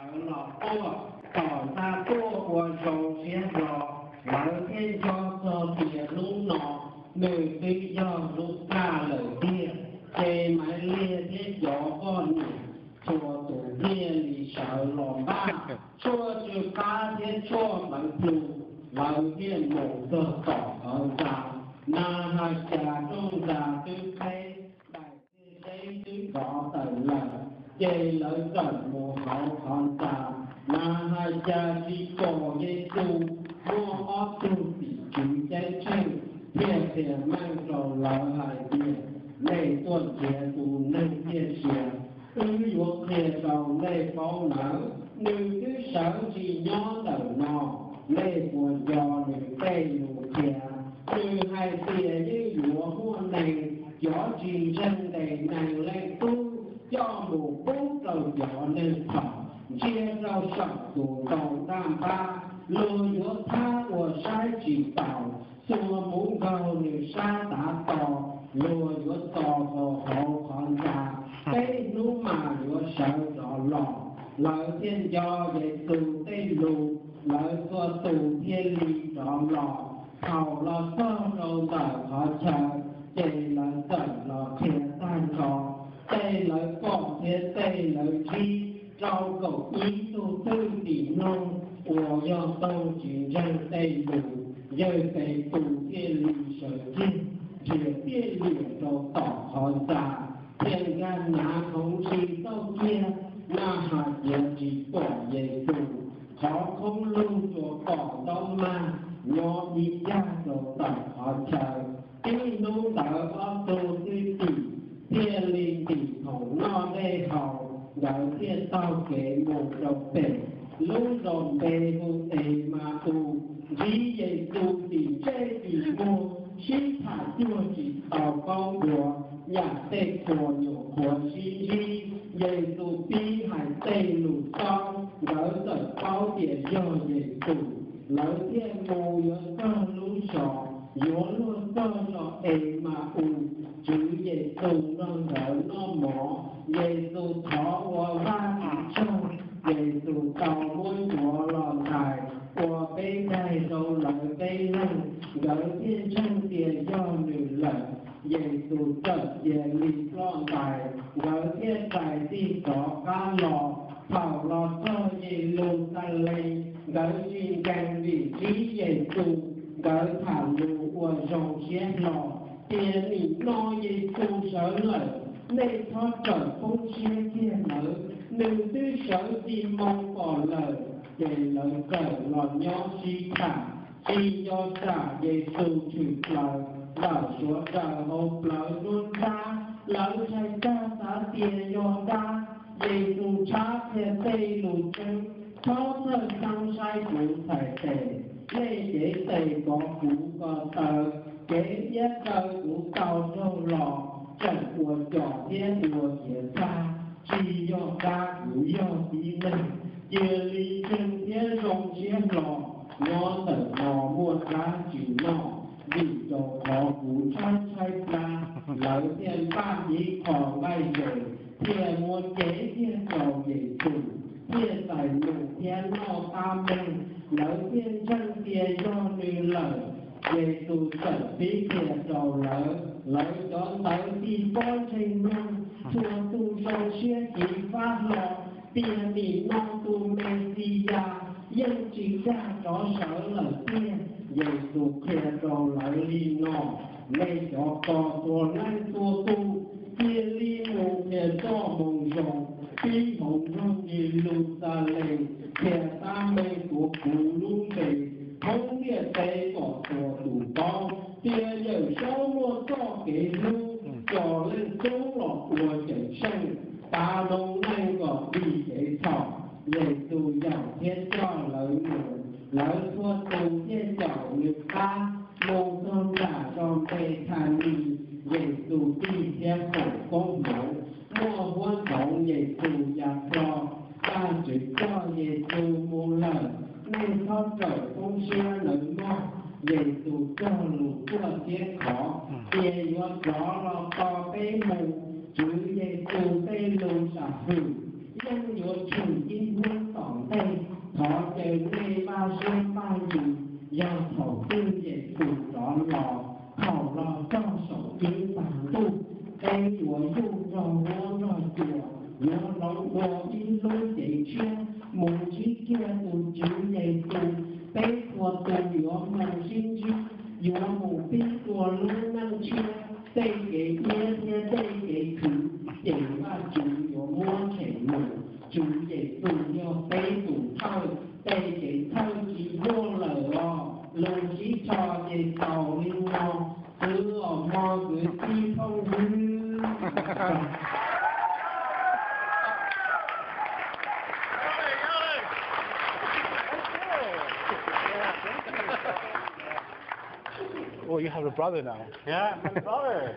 sawv los tuaj, tom ntej tuaj ua zoo siab hlo. Lawv thiaj nco txog tias hnub no nws twb yog hnub kaj lawm tiag, ces Maiv Liag thiab cov poj niam txhua tus thiaj li sawv los npaj tshuaj tsw qab thiab tshuaj pleev plhu. Lawv thiaj mus txog tom qhov ntxa, na hais cas rooj ntxa twb qheb, daim txiag zeb twb dov tawm lawm, ces lawv txawm mus hauv qhov ntxa, na hais cas tsis pom Yes Xus. Muaj ob tug tim tswv ceeb tsheej thiaj qhia meej rau lawv hais tias, nej tuaj nrhiav tus neeg ciaj sia, wb yuav qhia rau nej paub nawb. Nws twb sawv tsis nyob ntawm no, nej puas nco nws tej lus qhia? Nws hais tias yeej yuav muaj neeg cov tsis ntseeg Ntes Neeg Leej Tub coj mus pub rau cov neeg txhaum ntsia rau saum tus ntoo ntaj npab. Luag yuav thab ua saib tsis taus, xuas mus nkaug nws sab tav to, luag yuav txo hauv qhov ntxa, peb hnub mas yuav sawv rov los. Lawv thiaj nco Yes Xus tej lus, lawv txhua tus thiaj li rov los. Thaum los txog rau ntawm qhov chaw, ces lawv txawm los qhia tag nrho tej lawv pom thiab tej lawv ntsib rau kaum ib tug thwj tim mloog uas yog tau tsis ntseeg tej lus. Yawg Tes Tus thiaj li sawv kiag nrhiav tiaj liam rau tom qhov ntxa, thiaj nkag nav khoov ntsis tauj kiag, na hais tias tsis pom Yes Xus. Qhov khoob lug tsuas pom ntaub mag nyob ib ncag rau tom qhov chaw. Tib hnub ntawd ob tug thwj tim thiaj li ntim khoom noj dej haus, nkawd thiaj taug kev mus rau pem lub zos npe hu Emaus. Ntsib Yes Xus tim ntsej tim muag, sib tham cuag tsis tau paub ntua yam tej qhua nyuam qhuav sib ntsib. Yes Xus pib hais tej lus txob, nkawd txawm paub tias yog Yes Xus. Lawv thiaj mus yuav txog lub zos, yuav luag txog zos Emaus, Tswv Yes Xus nrog nkawd noj mov. Yes Xus thov ua Vajtswv tsaug, Yes Xus tau muab ncuav los ntais ua peb daig rau lawv peb leeg, nkawd thiaj ntseeg tias yog nws lawm. Yes Xus txawm cia li ploj ntais, nkawd thiaj rais tig rov qab los. Thaum los txog Yes Lus Xas Les, nkawd tsis nkees vim ntsib Yes Xus, nkawd tham lus ua zoo siab hlo tias nim no Yes Xus sawv lawm, nej txhob rawm poob siab kiag nawb, nws twb sawv txij moo pom lawm. Ces lawv txawm los nyob sib tham, tsis nco tsam Yes Xus tshwm plaws ntawm suav daws hauv plawv nruab nrab, lawv ntshai tag xav tias yog dab. Yes Xus ntshab qhia tej lus tseeb, txhob txhawj xeeb saib kuv txhais tes, nej cev tes kov kuv ko taw, kev iab daw kuv tau raug los, tseem ua com thiab ua ciav txag, tsis yog dab kuv yog tib neeg. Cia li ntseeg thiab zoo siab hlo, nyob ntawm no muaj dab tsis noj, vim rau qhov kuv tshaib tshaib plab. Lawv thiaj npaj ib qho nqaij zes, thiaj muab cev kiag rau Yes Xus, thiaj txais num thiab noj tab meeg. Lawv thiaj ntseeg tias yog nws lawm. Yes Xus txawm pib qhia rau lawv, lawv cov ntawd tig pob ntseg mloog, txhua tus zoo siab chiv fab hlo tias nim no tus Mexiyas yeej tsis dag rov sawv lawm tiag. Yes Xus qhia rau lawv li no: Nej cov ko tua leej tua tus, cia li mus qhia txoj moo zoo pib hauv nroog Yes Lus Xas Les, qhia tab meeg tuav kuv lub npe thoob ntiaj teb kom txhua tus paub tias Yawm Saub muaj txoj kev hlub, tso Leej Tub los ua Cawmseej, pav zoo neej kom dim kev txhaum. Yes Xus yaum thiab coj lawv mus, lawv txhua tus thiaj caum nws qab mus txog nram zos Npethanis. Yes Xus tig thiab foom koob hmoov, muaj huab ntxoov Yes Xus ya hlo. Vajtswv coj Yes Xus mus lawm, nej txhob rawm poob siab nawb mog. Yes Xus cog lus tuaj thiab qhov tias yuav rov los tos peb mus. Tswv Yes Xus tej lus sam hwm yeej yuav tshwm ib hnub tom Thaum twg Yexus rov los, thaum los txog saum ib tag ntuj, peb yuav yug nrog huab nrog cua, yuav hloov ua ib lub cev tshiab mus ntsib kiag tus Tswv Yexus. Peb txhua tus yuav mus sib ntsib, yuav mus pib dua lub neej tshiab. Tej kev iab thiab tej kev khwv, ces Vajtswv yuav muab them mus. Tswv Yexus yog peb tus thawj, tej kev thawj tsis muaj lawm os. Lus sib tho ces xaus li no xwb os mog kwv tij phooj ywg. Oh, you have a brother now. Yeah, my brother.